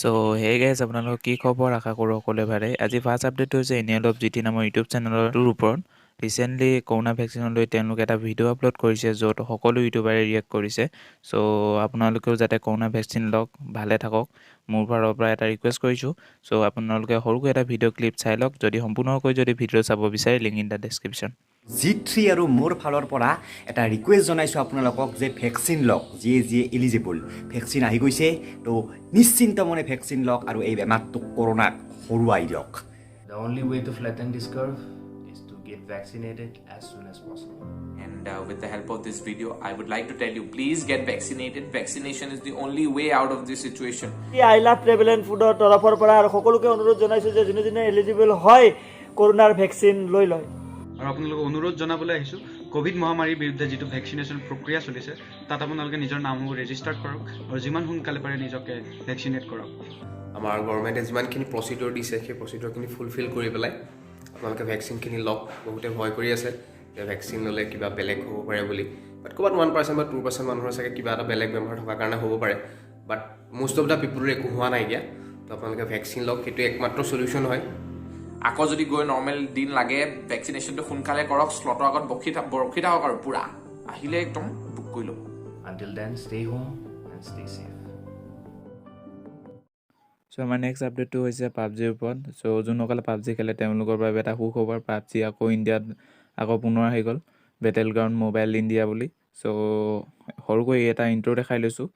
চ' hey guys, আপোনালোকৰ কি খবৰ? আশা কৰোঁ সকলোৱে ভালেই। আজি ফাৰ্ষ্ট আপডেটটো হৈছে ইণ্ডিয়ান অফ জি টি নামৰ ইউটিউব চেনেলটোৰ ওপৰত। ৰিচেণ্টলি কৰোণা ভেকচিনলৈ তেওঁলোকে এটা ভিডিঅ' আপলোড কৰিছে, য'ত সকলো ইউটিউবাৰে ৰিয়েক্ট কৰিছে। চ' আপোনালোকেও যাতে কৰোণা ভেকচিন লওক, ভালে থাকক, মোৰ ফালৰ পৰা এটা ৰিকুৱেষ্ট কৰিছোঁ। চ' আপোনালোকে সৰুকৈ এটা ভিডিঅ' ক্লিপ চাই লওক। যদি সম্পূৰ্ণকৈ যদি ভিডিঅ' চাব বিচাৰে, link in the description. G3 আৰু মোৰ ফালৰ পৰা এটা ৰিকুৱেষ্ট জনাইছোঁ আপোনালোকক যে ভেকচিন লওক। যিয়ে যিয়ে এলিজিবল, ভেকচিন আহি গৈছে, তো নিশ্চিন্ত মনে ভেকচিন লওক আৰু এই বেমাৰটোক কৰোণাক হৰুৱাই দিয়ক। The only way to flatten this curve is to get vaccinated as soon as possible. And with the help of this video, I would like to tell you, please get vaccinated. Vaccination is the only way out of this situation. I love travel and ফুডৰ তৰফৰ পৰা আৰু সকলোকে অনুৰোধ জনাইছোঁ যে যোনে যোনে এলিজিবল হয়, কৰোণাৰ ভেকচিন লৈ লয়। আৰু আপোনালোকক অনুৰোধ জনাবলৈ আহিছোঁ, ক'ভিড মহামাৰীৰ বিৰুদ্ধে যিটো ভেকচিনেশ্যন প্ৰক্ৰিয়া চলিছে, তাত আপোনালোকে নিজৰ নামসমূহ ৰেজিষ্টাৰ কৰক আৰু যিমান সোনকালে পাৰে নিজকে ভেকচিনেট কৰক। আমাৰ গভৰ্ণমেণ্টে যিমানখিনি প্ৰচিডিউৰ দিছে, সেই প্ৰচিডিউৰখিনি ফুলফিল কৰি পেলাই আপোনালোকে ভেকচিনখিনি লওক। বহুতে ভয় কৰি আছে যে ভেকচিন ল'লে কিবা বেলেগ হ'ব পাৰে বুলি। বাট ক'ৰবাত 1% বা 2% মানুহৰ চাগে কিবা এটা বেলেগ বেমাৰ থকাৰ কাৰণে হ'ব পাৰে, বাট মষ্ট অফ the পিপুলৰ একো হোৱা নাইকিয়া। তো আপোনালোকে ভেকচিন লওক, সেইটোৱে একমাত্ৰ চলিউশ্যন হয়। আকৌ যদি গৈ নৰ্মেল দিন লাগে, ভেকচিনেশ্যনটো সোনকালে কৰক। শ্লটৰ আগত ৰখি থাকক আৰু পূৰা আহিলে একদম বুক কৰি ল'ব। Until then, stay home and stay safe. চ' আমাৰ নেক্সট আপডেটটো হৈছে পাবজিৰ ওপৰত। চ' যোনসকলে পাবজি খেলে, তেওঁলোকৰ বাবে এটা সুখবৰ। পাবজি আকৌ ইণ্ডিয়াত আকৌ পুনৰ আহি গ'ল, বেটেল গ্ৰাউণ্ড মোবাইল ইণ্ডিয়া বুলি। চ' সৰুকৈ এটা ইণ্ট্ৰ' দেখাই লৈছোঁ।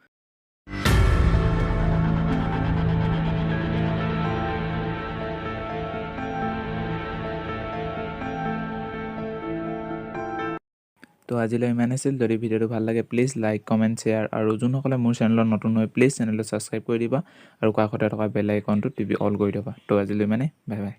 তো আজিলৈ ইমান আছিল। যদি ভিডিঅ'টো ভাল লাগে, প্লিজ লাইক, কমেণ্ট, শ্বেয়াৰ আৰু যোনসকলে মোৰ চেনেলত নতুন হয়, প্লিজ চেনেলটো ছাবস্ক্ৰাইব কৰি দিবা আৰু কাষতে থকা বেল আইকনটো টিপি অল কৰি দিবা। তো আজিলৈ ইমানেই, বাই বাই।